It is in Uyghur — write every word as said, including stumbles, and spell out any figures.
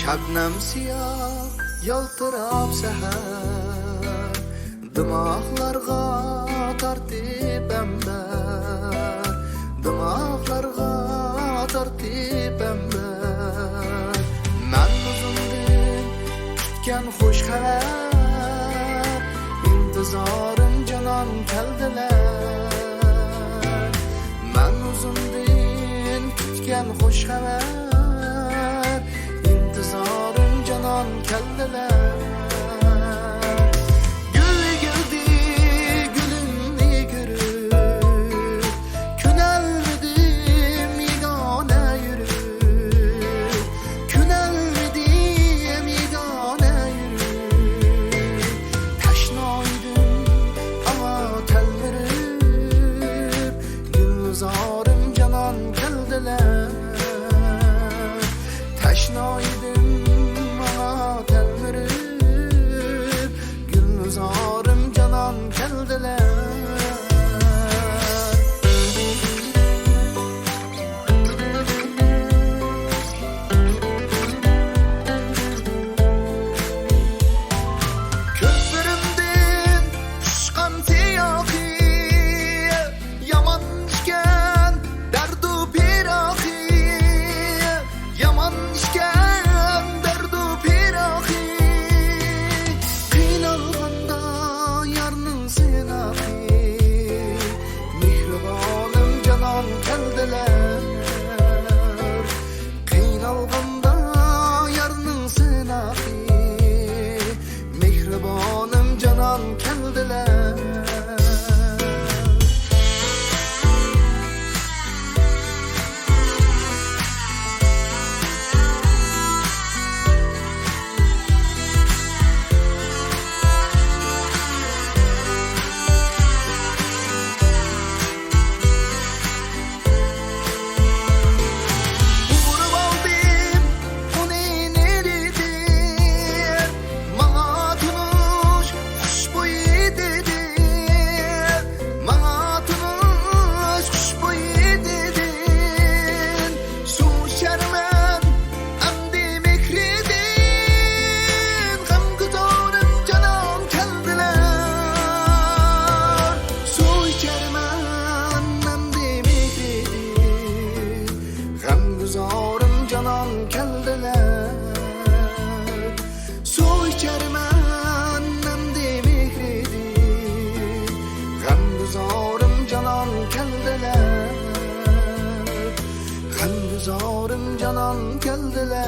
شەبنەم سىياھ يالتىراپ سەھەر، دىماقلارغا تارتىپ ئەمبەر، دىماقلارغا تارتىپ ئەمبەر. مەن ئۇزۇندىن كۈتكەن خۇش خەۋەر، ئىنتىزارىم جانان كەلدىلە. مەن ئۇزۇندىن كۈتكەن خۇش خەۋەر، ئىنتىزارىم جانان كەلدىلە. گۈل ئېگىلدى گۈلۈمنى كۆرۈپ، كۆنەلمىدىم يېگانە يۈرۈپ، كۆنەلمىدىم يېگانە يۈرۈپ. تەشنا ئىدىم ئاڭا تەلمۈرۈپ، گۈلزارىم جانان كەلدىلە. تەشنا ئىدىم ماڭا تەلمۈرۈپ، گۈلزارىم جانان كەلدىلە. كۆزلىرىمدىن ئۇچقان سىياھى، يامان ئىكەن دەردۇ پىراقى، يامان ئىكەن دەردۇ پىراقى. قىينالغاندا يارنىڭ سىناقى، مېھرىبانىم جانان كەلدىلە. قىينالغاندا يارنىڭ سىناقى، مېھرىبانىم جانان كەلدىلە. ئۇرۇۋالدىم ئۇنى نېرىدىن، ماڭا تونۇش خۇشبۇي ھىدىدىن، ماڭا تونۇش خۇشبۇي ھىدىدىن. سۇ ئىچەرمەن ئەمدى مېھرىدىن، غەمگۇزارىم جانان كەلدىلە. سۇ ئىچەرمەن ئەمدى مېھرىدىن، غەمگۇزارىم جانان كەلدىلە. سۇ ئىچەرمەن ئەمدى مېھرىدىن، غەمگۇزارىم جانان كەلدىلە. غەمگۇزارىم جانان كەلدىلە.